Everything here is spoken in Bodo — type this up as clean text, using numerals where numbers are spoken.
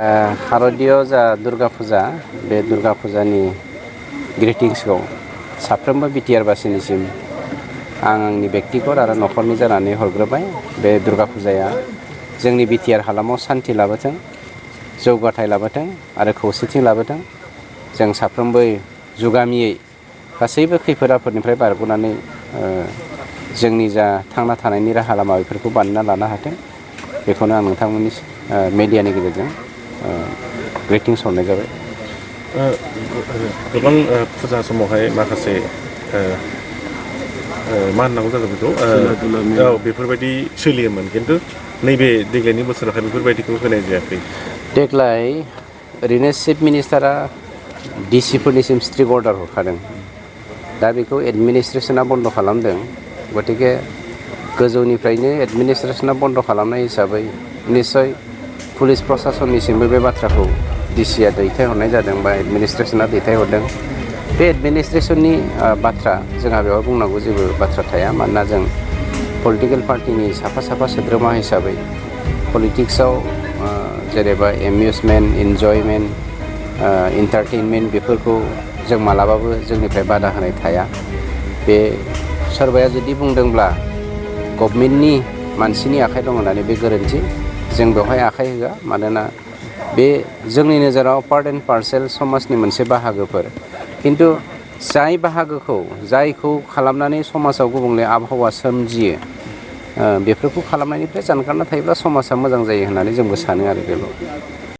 शारदीय जा दुर्गा फुजा बे दुर्गा फुजानि ग्रिटिंसखौ साफ्रोमबो बिटिआर बासिनिसिम आं आंनि बेक्तिगत आरो न'खरनि जानानै हरग्रोबाय। बे दुर्गा फुजाया जोंनि बिटिआर हालामाव सान्ति लाबोथों, जौगाथाय लाबोथों आरो खौसेथि लाबोथों। जों साफ्रोमबो जुगामियै गासैबो खैफोद आफोदनिफ्राय बारग'नानै जोंनि जा थांना थानायनि राहा लामा बेफोरखौ बानायना लानो हाथों। बेखौनो आं नोंथांमोननि मेडियानि गेजेरजों ग्रिटिंस हरनाय जाबाय। गोबां फुजा समावहाय माखासे मा होननांगौ जागोन बेखौ बेफोरबायदि सोलियोमोन, खिन्थु नैबे देग्लायनि बोसोरावहाय बेफोरबायदिखौ होनाय जायाखै। देग्लाय ओरैनो चिफ मिनिस्टारा डिसिफोरनिसिम स्ट्रिक्ट अर्डार हरखादों। दा बेखौ एडमिनिस्ट्रेसना बन्द' खालामदों। गतिके गोजौनिफ्रायनो एडमिनिस्ट्रेसना बन्द' खालामनाय हिसाबै निस्सय पुलिस प्रसासननिसिमबो बे बाथ्राखौ डिसिआ दैथायहरनाय जादों बा एडमिनिस्ट्रेसना दैथायहरदों। बे एडमिनिस्ट्रेसननि बाथ्रा जोंहा बेवहाय बुंनांगौ जेबो बाथ्रा थाया। मानोना जों पलिटिकेल पार्टिनि साफा साफा सोद्रोमा हिसाबै पलिटिक्सआव जेनेबा एमिउजमेन्ट, इन्जयमेन्ट, इन्टारटेनमेन्ट बेफोरखौ जों मालाबाबो जोंनिफ्राय बादा होनाय थाया। बे सोरबाया जुदि बुंदोंब्ला गभर्नमेन्टनि मानसिनि आखाइ दं होननानै बे गोरोन्थि। जों बेवहाय आखाइ होआ। मानोना बे जोंनि नोजोराव पार्ट एन्ड पार्सेल समाजनि मोनसे बाहागोफोर। खिन्थु जाय बाहागोखौ जायखौ खालामनानै समाजाव गुबुंले आबहावा सोमजियो बेफोरखौ खालामनायनिफ्राय जानगारना थायोब्ला समाजा मोजां जायो होननानै जोंबो सानो आरो बेल'।